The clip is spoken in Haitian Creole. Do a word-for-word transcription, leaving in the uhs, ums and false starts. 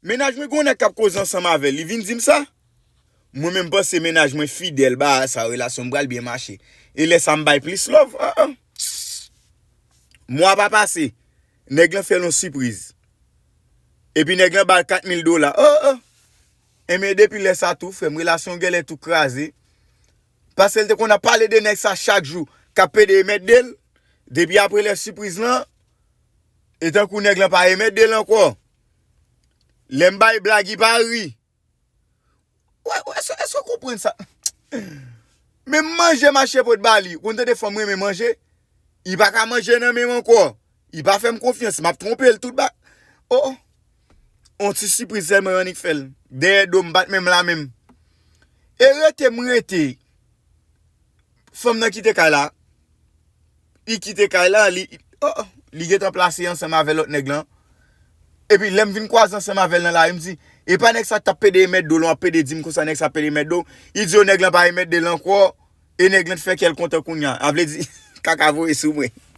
Mennaj mwen gen yon nèg k ap koze ansanm avè l, li vin di m sa. Mwen menm panse mennaj mwen fidèl, ba sa relasyon m pral byen mache. E lè sa m bay plis love. Ah, ah. Mwa pa pase, nèg lan fè l yon sipriz. Epi nèg lan ba l kat mil dola. Oh, oh. Enben depi lè sa tou, frè m, relasyon genlè tou kraze. Paske l te konn ap pale de nèg sa chak jou, k ap pede e mèt de l. Depi apre lè sipriz lan, e tankou nèg lan pa e mèt de l ankò. Lè m bay blag, li pa ri. Wè, wè, èske, èske w konprann sa? Men manje mache pot ba li. Ou konn tande fanm renmen manje? Li pa ka manje nan men m ankò. Li pa fè m konfyans. M ap twonpe l tout ba. Oh, oh. On ti sipriz sèlman yo annik fè l. Dèyè do m, pa t menm la menm. E rete m rete. Fanm nan kite kay la. Li kite kay la, li, oh, oh, li gentan plase ansanm avè lòt nèg lan. Epi lè m vin kwaze ansanm avè l nan lari, m di, e pa nèg sa t ap pede e mèt do l, w ap pede di m konsa nèg sa pede e mèt do. Li di yo nèg lan pa e mèt de l ankò, e nèg lan t fè kè l kontan kounye a. A vle di, kaka voye sou mwen.